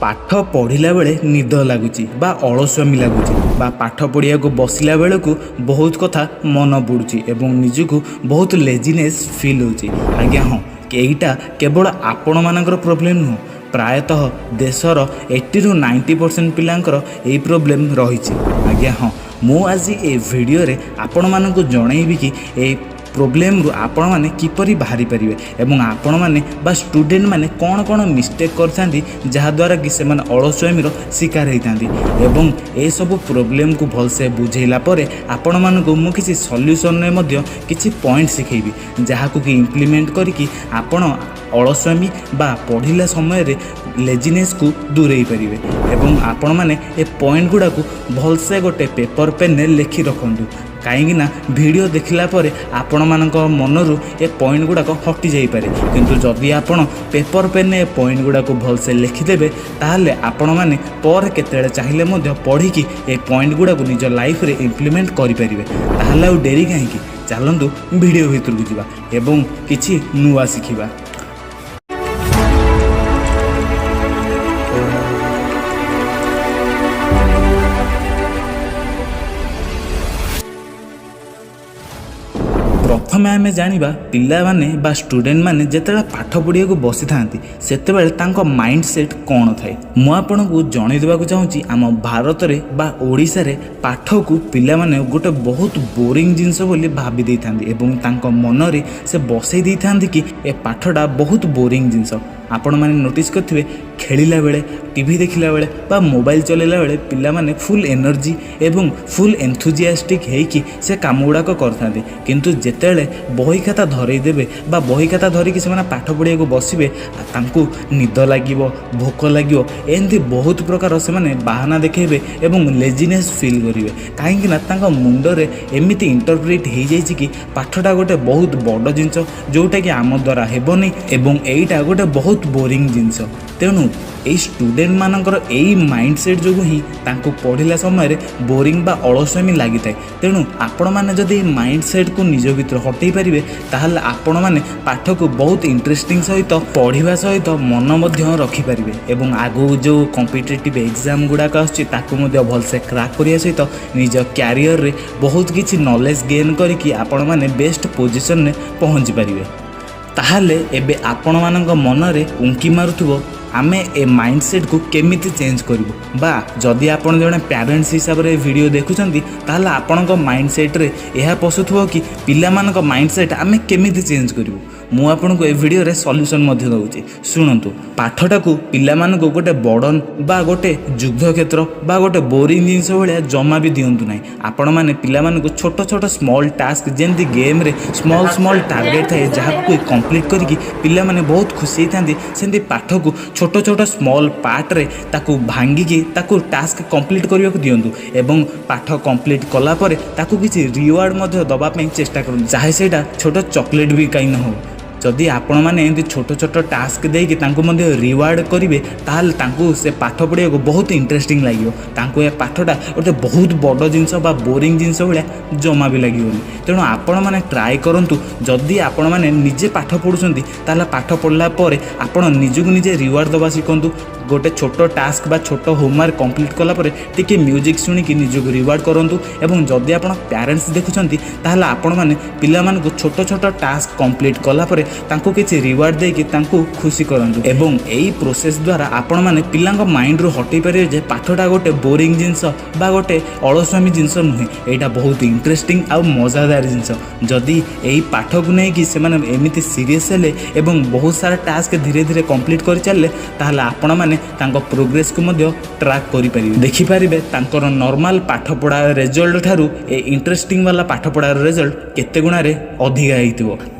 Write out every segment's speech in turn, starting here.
ପାଠ ପଢ଼ିଲା ବେଳେ ନିଦ ଲାଗୁଛି ବା ଅଳସୁଆମି ଲାଗୁଛି ବା ପାଠ ପଢ଼ିବାକୁ ବସିଲା ବେଳକୁ ବହୁତ କଥା ମନେ ପଡ଼ୁଛି ଏବଂ ନିଜକୁ ବହୁତ ଲେଜିନେସ୍ ଫିଲ୍ ହେଉଛି। ଆଜ୍ଞା ହଁ, ଏଇଟା କେବଳ ଆପଣମାନଙ୍କର ପ୍ରୋବ୍ଲେମ୍ ନୁହଁ, ପ୍ରାୟତଃ ଦେଶର 80ରୁ 90% ପିଲାଙ୍କର ଏଇ ପ୍ରୋବ୍ଲେମ୍ ରହିଛି। ଆଜ୍ଞା ହଁ, ମୁଁ ଆଜି ଏ ଭିଡ଼ିଓରେ ଆପଣମାନଙ୍କୁ ଜଣେଇବି କି ଏଇ ପ୍ରୋବ୍ଲେମରୁ ଆପଣମାନେ କିପରି ବାହାରି ପାରିବେ ଏବଂ ଆପଣମାନେ ବା ଷ୍ଟୁଡ଼େଣ୍ଟମାନେ କ'ଣ କ'ଣ ମିଷ୍ଟେକ୍ କରିଥାନ୍ତି, ଯାହାଦ୍ୱାରା କି ସେମାନେ ଅଳସୁଆମିର ଶିକାର ହେଇଥାନ୍ତି। ଏବଂ ଏସବୁ ପ୍ରୋବ୍ଲେମକୁ ଭଲସେ ବୁଝେଇଲା ପରେ ଆପଣମାନଙ୍କୁ ମୁଁ କିଛି ସଲ୍ୟୁସନରେ ମଧ୍ୟ କିଛି ପଏଣ୍ଟ ଶିଖେଇବି, ଯାହାକୁ କି ଇମ୍ପ୍ଲିମେଣ୍ଟ କରିକି ଆପଣ ଅଳସୁଆମି ବା ପଢ଼ିଲା ସମୟରେ ଲେଜିନେସ୍କୁ ଦୂରେଇ ପାରିବେ। ଏବଂ ଆପଣମାନେ ଏ ପଏଣ୍ଟ ଗୁଡ଼ାକୁ ଭଲସେ ଗୋଟେ ପେପର୍ ପେନ୍ରେ ଲେଖି ରଖନ୍ତୁ, କାହିଁକି ନା ଭିଡ଼ିଓ ଦେଖିଲା ପରେ ଆପଣମାନଙ୍କ ମନରୁ ଏ ପଏଣ୍ଟ ଗୁଡ଼ାକ ହଟି ଯାଇପାରେ। କିନ୍ତୁ ଯଦି ଆପଣ ପେପର୍ ପେନ୍ରେ ଏ ପଏଣ୍ଟ ଗୁଡ଼ାକୁ ଭଲସେ ଲେଖିଦେବେ, ତାହେଲେ ଆପଣମାନେ ପରେ କେତେବେଳେ ଚାହିଁଲେ ମଧ୍ୟ ପଢ଼ିକି ଏ ପଏଣ୍ଟ ଗୁଡ଼ାକୁ ନିଜ ଲାଇଫରେ ଇମ୍ପ୍ଲିମେଣ୍ଟ କରିପାରିବେ। ତାହେଲେ ଆଉ ଡେରି କାହିଁକି? ଚାଲନ୍ତୁ ଭିଡ଼ିଓ ଭିତରକୁ ଯିବା ଏବଂ କିଛି ନୂଆ ଶିଖିବା। ପ୍ରଥମେ ଆମେ ଜାଣିବା, ପିଲାମାନେ ବା ଷ୍ଟୁଡ଼େଣ୍ଟମାନେ ଯେତେବେଳେ ପାଠ ପଢ଼ିବାକୁ ବସିଥାନ୍ତି, ସେତେବେଳେ ତାଙ୍କ ମାଇଣ୍ଡ ସେଟ୍ କ'ଣ ଥାଏ। ମୁଁ ଆପଣଙ୍କୁ ଜଣାଇ ଦେବାକୁ ଚାହୁଁଛି, ଆମ ଭାରତରେ ବା ଓଡ଼ିଶାରେ ପାଠକୁ ପିଲାମାନେ ଗୋଟେ ବହୁତ ବୋରିଂ ଜିନିଷ ବୋଲି ଭାବି ଦେଇଥାନ୍ତି ଏବଂ ତାଙ୍କ ମନରେ ସେ ବସେଇ ଦେଇଥାନ୍ତି କି ଏ ପାଠଟା ବହୁତ ବୋରିଂ ଜିନିଷ। ଆପଣମାନେ ନୋଟିସ୍ କରିଥିବେ, ଖେଳିଲା ବେଳେ, ଟିଭି ଦେଖିଲା ବେଳେ ବା ମୋବାଇଲ ଚଲାଇଲା ବେଳେ ପିଲାମାନେ ଫୁଲ୍ ଏନର୍ଜି ଏବଂ ଫୁଲ୍ ଏନ୍ଥୁଜିଆଷ୍ଟିକ୍ ହେଇକି ସେ କାମ ଗୁଡ଼ାକ କରିଥାନ୍ତି। କିନ୍ତୁ ଯେତେବେଳେ ବହି ଖାତା ଧରେଇ ଦେବେ ବା ବହି ଖାତା ଧରିକି ସେମାନେ ପାଠ ପଢ଼ିବାକୁ ବସିବେ, ତାଙ୍କୁ ନିଦ ଲାଗିବ, ଭୋକ ଲାଗିବ, ଏମିତି ବହୁତ ପ୍ରକାର ସେମାନେ ବାହାନା ଦେଖେଇବେ ଏବଂ ଲେଜିନେସ୍ ଫିଲ୍ କରିବେ। କାହିଁକି ନା ତାଙ୍କ ମୁଣ୍ଡରେ ଏମିତି ଇଣ୍ଟରପ୍ରିଟ୍ ହେଇଯାଇଛି କି ପାଠଟା ଗୋଟେ ବହୁତ ବଡ଼ ଜିନିଷ, ଯେଉଁଟାକି ଆମ ଦ୍ୱାରା ହେବନି ଏବଂ ଏଇଟା ଗୋଟେ ବହୁତ ବୋରିଂ ଜିନିଷ। ତେଣୁ ଏଇ ଷ୍ଟୁଡ଼େଣ୍ଟମାନଙ୍କର ଏଇ ମାଇଣ୍ଡ ସେଟ୍ ଯୋଗୁଁ ହିଁ ତାଙ୍କୁ ପଢ଼ିଲା ସମୟରେ ବୋରିଂ ବା ଅଳସୁଆମି ଲାଗିଥାଏ। ତେଣୁ ଆପଣମାନେ ଯଦି ଏଇ ମାଇଣ୍ଡ ସେଟ୍କୁ ନିଜ ଭିତରୁ ହଟେଇ ପାରିବେ, ତାହେଲେ ଆପଣମାନେ ପାଠକୁ ବହୁତ ଇଣ୍ଟରେଷ୍ଟିଂ ସହିତ ପଢ଼ିବା ସହିତ ମନ ମଧ୍ୟ ରଖିପାରିବେ ଏବଂ ଆଗକୁ ଯେଉଁ କମ୍ପିଟେଟିଭ୍ ଏକ୍ଜାମ୍ ଗୁଡ଼ାକ ଆସୁଛି, ତାକୁ ମଧ୍ୟ ଭଲସେ କ୍ରାକ୍ କରିବା ସହିତ ନିଜ କ୍ୟାରିୟରରେ ବହୁତ କିଛି ନଲେଜ୍ ଗେନ୍ କରିକି ଆପଣମାନେ ବେଷ୍ଟ ପୋଜିସନରେ ପହଞ୍ଚି ପାରିବେ। ତାହେଲେ ଏବେ ଆପଣମାନଙ୍କ ମନରେ ଉଙ୍କି ମାରୁଥିବ, ଆମେ ଏ ମାଇଣ୍ଡ ସେଟ୍କୁ କେମିତି ଚେଞ୍ଜ କରିବୁ? ବା ଯଦି ଆପଣ ଜଣେ ପ୍ୟାରେଣ୍ଟସ୍ ହିସାବରେ ଏ ଭିଡ଼ିଓ ଦେଖୁଛନ୍ତି, ତାହେଲେ ଆପଣଙ୍କ ମାଇଣ୍ଡ ସେଟ୍ରେ ଏହା ପଶୁଥିବ କି ପିଲାମାନଙ୍କ ମାଇଣ୍ଡ ସେଟ୍ ଆମେ କେମିତି ଚେଞ୍ଜ କରିବୁ? ମୁଁ ଆପଣଙ୍କୁ ଏ ଭିଡ଼ିଓରେ ସଲ୍ୟୁସନ୍ ମଧ୍ୟ ଦେଉଛି, ଶୁଣନ୍ତୁ। ପାଠଟାକୁ ପିଲାମାନଙ୍କୁ ଗୋଟେ ବର୍ଡ଼ନ୍ ବା ଗୋଟେ ଯୁଦ୍ଧକ୍ଷେତ୍ର ବା ଗୋଟେ ବୋରିଂ ଜିନିଷ ଭଳିଆ ଜମା ବି ଦିଅନ୍ତୁ ନାହିଁ। ଆପଣମାନେ ପିଲାମାନଙ୍କୁ ଛୋଟ ଛୋଟ ସ୍ମଲ୍ ଟାସ୍କ, ଯେମିତି ଗେମ୍ରେ ସ୍ମଲ୍ ସ୍ମଲ୍ ଟାର୍ଗେଟ୍ ଥାଏ, ଯାହାକୁ କମ୍ପ୍ଲିଟ୍ କରିକି ପିଲାମାନେ ବହୁତ ଖୁସି ହେଇଥାନ୍ତି, ସେମିତି ପାଠକୁ ଛୋଟ ଛୋଟ ସ୍ମଲ୍ ପାର୍ଟରେ ତାକୁ ଭାଙ୍ଗିକି ତାକୁ ଟାସ୍କ କମ୍ପ୍ଲିଟ୍ କରିବାକୁ ଦିଅନ୍ତୁ ଏବଂ ପାଠ କମ୍ପ୍ଲିଟ୍ କଲା ପରେ ତାକୁ କିଛି ରିୱାର୍ଡ଼ ମଧ୍ୟ ଦେବା ପାଇଁ ଚେଷ୍ଟା କରନ୍ତୁ, ଚାହେ ସେଇଟା ଛୋଟ ଚକୋଲେଟ୍ ବି କାହିଁ ନ ହେଉ। ଯଦି ଆପଣମାନେ ଏମିତି ଛୋଟ ଛୋଟ ଟାସ୍କ ଦେଇକି ତାଙ୍କୁ ମଧ୍ୟ ରିୱାର୍ଡ଼ କରିବେ, ତାହେଲେ ତାଙ୍କୁ ସେ ପାଠ ପଢ଼ିବାକୁ ବହୁତ ଇଣ୍ଟରେଷ୍ଟିଂ ଲାଗିବ। ତାଙ୍କୁ ଏ ପାଠଟା ଗୋଟେ ବହୁତ ବଡ଼ ଜିନିଷ ବା ବୋରିଂ ଜିନିଷ ଭଳିଆ ଜମା ବି ଲାଗିବନି। ତେଣୁ ଆପଣମାନେ ଟ୍ରାଏ କରନ୍ତୁ। ଯଦି ଆପଣମାନେ ନିଜେ ପାଠ ପଢ଼ୁଛନ୍ତି, ତାହେଲେ ପାଠ ପଢ଼ିଲା ପରେ ଆପଣ ନିଜକୁ ନିଜେ ରିୱାର୍ଡ଼ ଦେବା ଶିଖନ୍ତୁ। ଗୋଟେ ଛୋଟ ଟାସ୍କ ବା ଛୋଟ ହୋମୱାର୍କ କମ୍ପ୍ଲିଟ୍ କଲା ପରେ ଟିକେ ମ୍ୟୁଜିକ୍ ଶୁଣିକି ନିଜକୁ ରିୱାର୍ଡ଼ କରନ୍ତୁ। ଏବଂ ଯଦି ଆପଣ ପ୍ୟାରେଣ୍ଟସ୍ ଦେଖୁଛନ୍ତି, ତାହେଲେ ଆପଣମାନେ ପିଲାମାନଙ୍କୁ ଛୋଟ ଛୋଟ ଟାସ୍କ କମ୍ପ୍ଲିଟ୍ କଲା ପରେ ତାଙ୍କୁ କିଛି ରିୱାର୍ଡ଼ ଦେଇକି ତାଙ୍କୁ ଖୁସି କରନ୍ତୁ। ଏବଂ ଏଇ ପ୍ରୋସେସ୍ ଦ୍ୱାରା ଆପଣମାନେ ପିଲାଙ୍କ ମାଇଣ୍ଡରୁ ହଟେଇ ପାରିବେ ଯେ ପାଠଟା ଗୋଟେ ବୋରିଂ ଜିନିଷ ବା ଗୋଟେ ଅଳସୁଆମି ଜିନିଷ ନୁହେଁ, ଏଇଟା ବହୁତ ଇଣ୍ଟରେଷ୍ଟିଂ ଆଉ ମଜାଦାର ଜିନିଷ। ଯଦି ଏଇ ପାଠକୁ ନେଇକି ସେମାନେ ଏମିତି ସିରିୟସ୍ ହେଲେ ଏବଂ ବହୁତ ସାରା ଟାସ୍କ ଧୀରେ ଧୀରେ କମ୍ପ୍ଲିଟ୍ କରିଚାଲିଲେ, ତାହେଲେ ଆପଣମାନେ ତାଙ୍କ ପ୍ରୋଗ୍ରେସକୁ ମଧ୍ୟ ଟ୍ରାକ୍ କରିପାରିବେ। ଦେଖିପାରିବେ, ତାଙ୍କର ନର୍ମାଲ ପାଠପଢ଼ା ରେଜଲ୍ଟ ଠାରୁ ଏ ଇଣ୍ଟରେଷ୍ଟିଂ ବାଲା ପାଠପଢ଼ାର ରେଜଲ୍ଟ କେତେ ଗୁଣାରେ ଅଧିକା ହେଇଥିବ।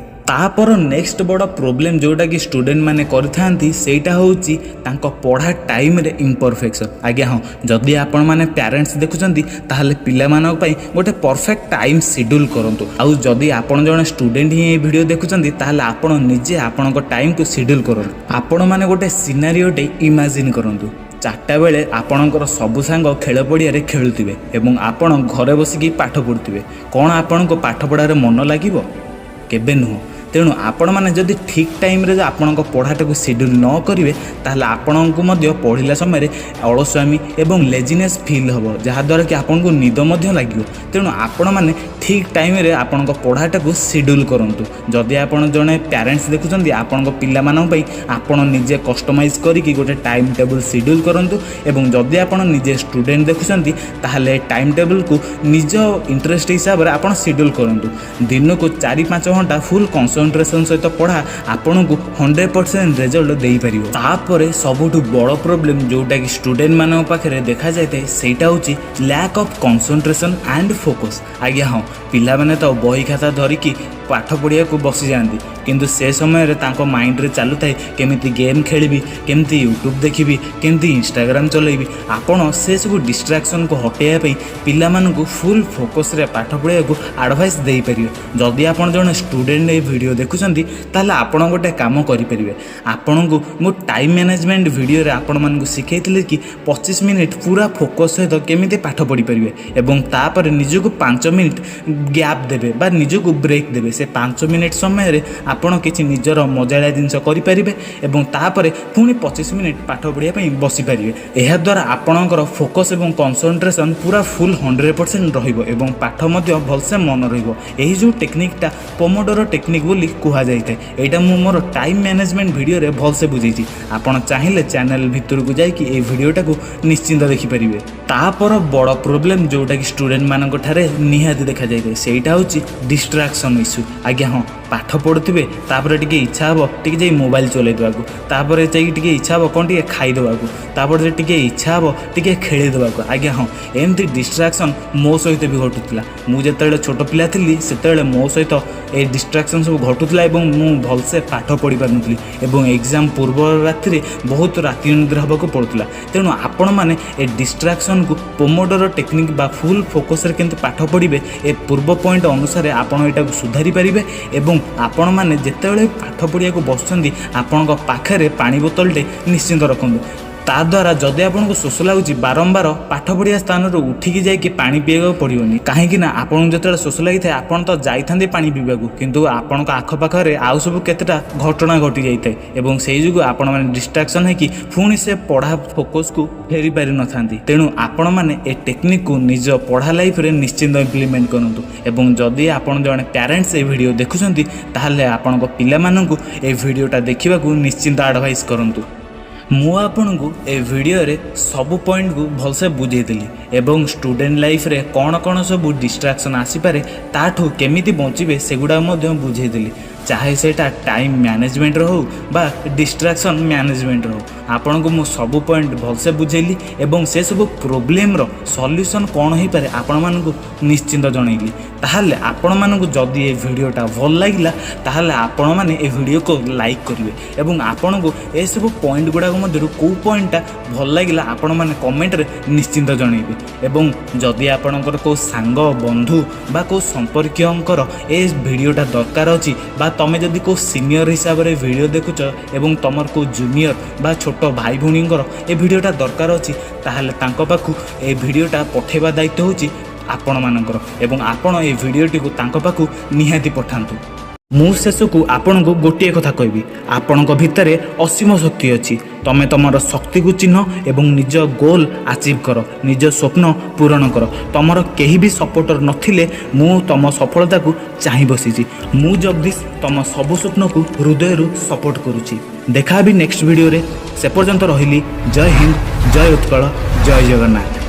ତାପର ନେକ୍ସଟ ବଡ଼ ପ୍ରୋବ୍ଲେମ୍ ଯେଉଁଟାକି ଷ୍ଟୁଡ଼େଣ୍ଟମାନେ କରିଥାନ୍ତି, ସେଇଟା ହେଉଛି ତାଙ୍କ ପଢ଼ା ଟାଇମ୍ରେ ଇମ୍ପରଫେକ୍ସନ୍। ଆଜ୍ଞା ହଁ, ଯଦି ଆପଣମାନେ ପ୍ୟାରେଣ୍ଟସ୍ ଦେଖୁଛନ୍ତି, ତାହେଲେ ପିଲାମାନଙ୍କ ପାଇଁ ଗୋଟେ ପରଫେକ୍ଟ ଟାଇମ୍ ସିଡ୍ୟୁଲ୍ କରନ୍ତୁ। ଆଉ ଯଦି ଆପଣ ଜଣେ ଷ୍ଟୁଡ଼େଣ୍ଟ ହିଁ ଏଇ ଭିଡ଼ିଓ ଦେଖୁଛନ୍ତି, ତାହେଲେ ଆପଣ ନିଜେ ଆପଣଙ୍କ ଟାଇମ୍କୁ ସିଡ୍ୟୁଲ୍ କରନ୍ତୁ। ଆପଣମାନେ ଗୋଟେ ସିନାରିଓଟେ ଇମାଜିନ୍ କରନ୍ତୁ। 4ଟା ବେଳେ ଆପଣଙ୍କର ସବୁ ସାଙ୍ଗ ଖେଳ ପଡ଼ିଆରେ ଖେଳୁଥିବେ ଏବଂ ଆପଣ ଘରେ ବସିକି ପାଠ ପଢ଼ୁଥିବେ। କ'ଣ ଆପଣଙ୍କ ପାଠପଢ଼ାରେ ମନ ଲାଗିବ? କେବେ ନୁହଁ। ତେଣୁ ଆପଣମାନେ ଯଦି ଠିକ୍ ଟାଇମ୍ରେ ଆପଣଙ୍କ ପଢ଼ାଟାକୁ ସିଡ୍ୟୁଲ୍ ନ କରିବେ, ତାହେଲେ ଆପଣଙ୍କୁ ମଧ୍ୟ ପଢ଼ିଲା ସମୟରେ ଅଳସୁଆମି ଏବଂ ଲେଜିନେସ୍ ଫିଲ୍ ହେବ, ଯାହାଦ୍ୱାରା କି ଆପଣଙ୍କୁ ନିଦ ମଧ୍ୟ ଲାଗିବ। ତେଣୁ ଆପଣମାନେ ଠିକ୍ ଟାଇମ୍ରେ ଆପଣଙ୍କ ପଢ଼ାଟାକୁ ସିଡ୍ୟୁଲ୍ କରନ୍ତୁ। ଯଦି ଆପଣ ଜଣେ ପ୍ୟାରେଣ୍ଟସ୍ ଦେଖୁଛନ୍ତି, ଆପଣଙ୍କ ପିଲାମାନଙ୍କ ପାଇଁ ଆପଣ ନିଜେ କଷ୍ଟମାଇଜ୍ କରିକି ଗୋଟେ ଟାଇମ୍ ଟେବୁଲ୍ ସିଡ୍ୟୁଲ୍ କରନ୍ତୁ ଏବଂ ଯଦି ଆପଣ ନିଜେ ଷ୍ଟୁଡେଣ୍ଟ ଦେଖୁଛନ୍ତି, ତାହେଲେ ଟାଇମ୍ ଟେବୁଲ୍କୁ ନିଜ ଇଣ୍ଟରେଷ୍ଟ ହିସାବରେ ଆପଣ ସିଡ୍ୟୁଲ୍ କରନ୍ତୁ। ଦିନକୁ 4-5 ଘଣ୍ଟା ଫୁଲ୍ କନସେନ୍ଟ୍ରେସନ୍ ସହିତ ପଢ଼ା ଆପଣଙ୍କୁ 100% ରେଜଲ୍ଟ ଦେଇପାରିବ। ତାପରେ ସବୁଠୁ ବଡ଼ ପ୍ରୋବ୍ଲେମ୍ ଯେଉଁଟାକି ଷ୍ଟୁଡେଣ୍ଟମାନଙ୍କ ପାଖରେ ଦେଖାଯାଇଥାଏ, ସେଇଟା ହେଉଛି lack of concentration and focus. ଆଜ୍ଞା ହଁ, ପିଲାମାନେ ତ ବହି ଖାତା ଧରିକି ପାଠ ପଢ଼ିବାକୁ ବସିଯାଆନ୍ତି, କିନ୍ତୁ ସେ ସମୟରେ ତାଙ୍କ ମାଇଣ୍ଡରେ ଚାଲୁଥାଏ କେମିତି ଗେମ୍ ଖେଳିବି, କେମିତି ୟୁଟ୍ୟୁବ୍ ଦେଖିବି, କେମିତି ଇନଷ୍ଟାଗ୍ରାମ ଚଲେଇବି। ଆପଣ ସେସବୁ ଡିଷ୍ଟ୍ରାକ୍ସନ୍କୁ ହଟେଇବା ପାଇଁ ପିଲାମାନଙ୍କୁ ଫୁଲ୍ ଫୋକସ୍ରେ ପାଠ ପଢ଼ିବାକୁ ଆଡ଼ଭାଇସ୍ ଦେଇପାରିବେ। ଯଦି ଆପଣ ଜଣେ ଷ୍ଟୁଡେଣ୍ଟ ଏଇ ଭିଡ଼ିଓ ଦେଖୁଛନ୍ତି, ତାହେଲେ ଆପଣ ଗୋଟେ କାମ କରିପାରିବେ। ଆପଣଙ୍କୁ ମୁଁ ଟାଇମ୍ ମ୍ୟାନେଜମେଣ୍ଟ ଭିଡ଼ିଓରେ ଆପଣମାନଙ୍କୁ ଶିଖେଇଥିଲି କି 25 ମିନିଟ୍ ପୁରା ଫୋକସ୍ ସହିତ କେମିତି ପାଠ ପଢ଼ିପାରିବେ ଏବଂ ତାପରେ ନିଜକୁ 5 ମିନିଟ୍ ଗ୍ୟାପ୍ ଦେବେ ବା ନିଜକୁ ବ୍ରେକ୍ ଦେବେ। ସେ 5 ମିନିଟ୍ ସମୟରେ ଆପଣ କିଛି ନିଜର ମଜାଳିଆ ଜିନିଷ କରିପାରିବେ ଏବଂ ତାପରେ ପୁଣି 25 ମିନିଟ୍ ପାଠ ପଢ଼ିବା ପାଇଁ ବସିପାରିବେ। ଏହାଦ୍ୱାରା ଆପଣଙ୍କର ଫୋକସ୍ ଏବଂ କନସେନ୍ଟ୍ରେସନ୍ ପୁରା ଫୁଲ୍ 100% ରହିବ ଏବଂ ପାଠ ମଧ୍ୟ ଭଲସେ ମନ ରହିବ। ଏହି ଯେଉଁ ଟେକ୍ନିକ୍ଟା ପୋମୋଡୋରୋ ଟେକ୍ନିକ୍ ବୋଲି କୁହାଯାଇଥାଏ, ଏଇଟା ମୁଁ ମୋର ଟାଇମ୍ ମ୍ୟାନେଜମେଣ୍ଟ ଭିଡ଼ିଓରେ ଭଲସେ ବୁଝେଇଛି। ଆପଣ ଚାହିଁଲେ ଚ୍ୟାନେଲ୍ ଭିତରକୁ ଯାଇକି ଏଇ ଭିଡ଼ିଓଟାକୁ ନିଶ୍ଚିନ୍ତ ଦେଖିପାରିବେ। ତାପର ବଡ଼ ପ୍ରୋବ୍ଲେମ୍ ଯେଉଁଟାକି ଷ୍ଟୁଡେଣ୍ଟମାନଙ୍କ ଠାରେ ନିହାତି ଦେଖାଯାଇଥାଏ, ସେଇଟା ହେଉଛି ଡିଷ୍ଟ୍ରାକ୍ସନ୍ ଇସ୍ୟୁ। ଆଜ୍ଞା ହଁ, ପାଠ ପଢ଼ୁଥିବେ, ତାପରେ ଟିକେ ଇଚ୍ଛା ହେବ ଟିକେ ଯାଇ ମୋବାଇଲ ଚଲେଇ ଦେବାକୁ, ତାପରେ ଯାଇକି ଟିକେ ଇଚ୍ଛା ହେବ କ'ଣ ଟିକେ ଖାଇଦେବାକୁ, ତାପରେ ଟିକେ ଇଚ୍ଛା ହେବ ଟିକେ ଖେଳିଦେବାକୁ। ଆଜ୍ଞା ହଁ, ଏମିତି ଡିଷ୍ଟ୍ରାକ୍ସନ୍ ମୋ ସହିତ ବି ଘଟୁଥିଲା। ମୁଁ ଯେତେବେଳେ ଛୋଟ ପିଲା ଥିଲି, ସେତେବେଳେ ମୋ ସହିତ ଏ ଡିଷ୍ଟ୍ରାକ୍ସନ୍ ସବୁ ଘଟୁଥିଲା ଏବଂ ମୁଁ ଭଲସେ ପାଠ ପଢ଼ି ପାରୁନଥିଲି ଏବଂ ଏକ୍ଜାମ୍ ପୂର୍ବ ରାତିରେ ବହୁତ ରାତି ଅନିଦ୍ରା ହେବାକୁ ପଡ଼ୁଥିଲା। ତେଣୁ ଆପଣମାନେ ଏ ଡିଷ୍ଟ୍ରାକ୍ସନ୍କୁ ପୋମୋଡୋରୋ ଟେକ୍ନିକ୍ ବା ଫୁଲ୍ ଫୋକସ୍ରେ କେମିତି ପାଠ ପଢ଼ିବେ, ଏ ପୂର୍ବ ପଏଣ୍ଟ ଅନୁସାରେ ଆପଣ ଏଇଟାକୁ ସୁଧାରି ପାରିବେ। ଏବଂ ଆପଣମାନେ ଯେତେବେଳେ ପାଠ ପଢ଼ିବାକୁ ବସୁଛନ୍ତି, ଆପଣଙ୍କ ପାଖରେ ପାଣି ବୋତଲଟେ ନିଶ୍ଚିନ୍ତ ରଖନ୍ତୁ। ତା ଦ୍ୱାରା ଯଦି ଆପଣଙ୍କୁ ଶୋଷ ଲାଗୁଛି ବାରମ୍ବାର, ପାଠ ପଢ଼ିବା ସ୍ଥାନରୁ ଉଠିକି ଯାଇକି ପାଣି ପିଇବାକୁ ପଡ଼ିବନି। କାହିଁକି ନା ଆପଣଙ୍କୁ ଯେତେବେଳେ ଶୋଷ ଲାଗିଥାଏ, ଆପଣ ତ ଯାଇଥାନ୍ତି ପାଣି ପିଇବାକୁ, କିନ୍ତୁ ଆପଣଙ୍କ ଆଖପାଖରେ ଆଉ ସବୁ କେତେଟା ଘଟଣା ଘଟି ଯାଇଥାଏ ଏବଂ ସେଇ ଯୋଗୁଁ ଆପଣମାନେ ଡିଷ୍ଟ୍ରାକ୍ସନ୍ ହେଇକି ପୁଣି ସେ ପଢ଼ା ଫୋକସ୍କୁ ଫେରି ପାରିନଥାନ୍ତି। ତେଣୁ ଆପଣମାନେ ଏ ଟେକ୍ନିକ୍କୁ ନିଜ ପଢ଼ା ଲାଇଫ୍ରେ ନିଶ୍ଚିନ୍ତ ଇମ୍ପ୍ଲିମେଣ୍ଟ କରନ୍ତୁ ଏବଂ ଯଦି ଆପଣ ଜଣେ ପ୍ୟାରେଣ୍ଟସ୍ ଏ ଭିଡ଼ିଓ ଦେଖୁଛନ୍ତି, ତାହେଲେ ଆପଣଙ୍କ ପିଲାମାନଙ୍କୁ ଏ ଭିଡ଼ିଓଟା ଦେଖିବାକୁ ନିଶ୍ଚିନ୍ତ ଆଡ଼ଭାଇସ୍ କରନ୍ତୁ। ମୁଁ ଆପଣଙ୍କୁ ଏ ଭିଡ଼ିଓରେ ସବୁ ପଏଣ୍ଟକୁ ଭଲସେ ବୁଝେଇଦେଲି ଏବଂ ଷ୍ଟୁଡେଣ୍ଟ ଲାଇଫ୍ରେ କ'ଣ କ'ଣ ସବୁ ଡିଷ୍ଟ୍ରାକ୍ସନ୍ ଆସିପାରେ, ତାଠୁ କେମିତି ବଞ୍ଚିବେ, ସେଗୁଡ଼ାକ ମଧ୍ୟ ବୁଝେଇଦେଲି। ଚାହେ ସେଇଟା ଟାଇମ୍ ମ୍ୟାନେଜମେଣ୍ଟର ହେଉ ବା ଡିଷ୍ଟ୍ରାକ୍ସନ୍ ମ୍ୟାନେଜମେଣ୍ଟର ହେଉ, ଆପଣଙ୍କୁ ମୁଁ ସବୁ ପଏଣ୍ଟ ଭଲସେ ବୁଝେଇଲି ଏବଂ ସେସବୁ ପ୍ରୋବ୍ଲେମର ସଲ୍ୟୁସନ୍ କ'ଣ ହେଇପାରେ, ଆପଣମାନଙ୍କୁ ନିଶ୍ଚିନ୍ତ ଜଣେଇଲି। ତାହେଲେ ଆପଣମାନଙ୍କୁ ଯଦି ଏ ଭିଡ଼ିଓଟା ଭଲ ଲାଗିଲା, ତାହେଲେ ଆପଣମାନେ ଏ ଭିଡ଼ିଓକୁ ଲାଇକ୍ କରିବେ ଏବଂ ଆପଣଙ୍କୁ ଏସବୁ ପଏଣ୍ଟ ଗୁଡ଼ାକ ମଧ୍ୟରୁ କେଉଁ ପଏଣ୍ଟଟା ଭଲ ଲାଗିଲା, ଆପଣମାନେ କମେଣ୍ଟରେ ନିଶ୍ଚିନ୍ତ ଜଣେଇବେ। ଏବଂ ଯଦି ଆପଣଙ୍କର କେଉଁ ସାଙ୍ଗ, ବନ୍ଧୁ ବା କେଉଁ ସମ୍ପର୍କୀୟଙ୍କର ଏ ଭିଡ଼ିଓଟା ଦରକାର ଅଛି ବା ତୁମେ ଯଦି କେଉଁ ସିନିୟର ହିସାବରେ ଭିଡ଼ିଓ ଦେଖୁଛ ଏବଂ ତୁମର କେଉଁ ଜୁନିୟର ବା ଛୋଟ ଭାଇ ଭଉଣୀଙ୍କର ଏ ଭିଡ଼ିଓଟା ଦରକାର ଅଛି, ତାହେଲେ ତାଙ୍କ ପାଖକୁ ଏ ଭିଡ଼ିଓଟା ପଠାଇବା ଦାୟିତ୍ୱ ହେଉଛି ଆପଣମାନଙ୍କର ଏବଂ ଆପଣ ଏ ଭିଡ଼ିଓଟିକୁ ତାଙ୍କ ପାଖକୁ ନିହାତି ପଠାନ୍ତୁ। ମୁଁ ଶେଷକୁ ଆପଣଙ୍କୁ ଗୋଟିଏ କଥା କହିବି, ଆପଣଙ୍କ ଭିତରେ ଅସୀମ ଶକ୍ତି ଅଛି। ତମେ ତମର ଶକ୍ତିକୁ ଚିହ୍ନ ଏବଂ ନିଜ ଗୋଲ୍ ଆଚିଭ୍ କର, ନିଜ ସ୍ୱପ୍ନ ପୂରଣ କର। ତମର କେହି ବି ସପୋର୍ଟର ନଥିଲେ ମୁଁ ତମ ସଫଳତାକୁ ଚାହିଁ ବସିଛି। ମୁଁ ଜଗଦୀଶ ତମ ସବୁ ସ୍ୱପ୍ନକୁ ହୃଦୟରୁ ସପୋର୍ଟ କରୁଛି। ଦେଖା ହେବି ନେକ୍ସଟ ଭିଡ଼ିଓରେ, ସେ ପର୍ଯ୍ୟନ୍ତ ରହିଲି। ଜୟ ହିନ୍ଦ, ଜୟ ଉତ୍କଳ, ଜୟ ଜଗନ୍ନାଥ।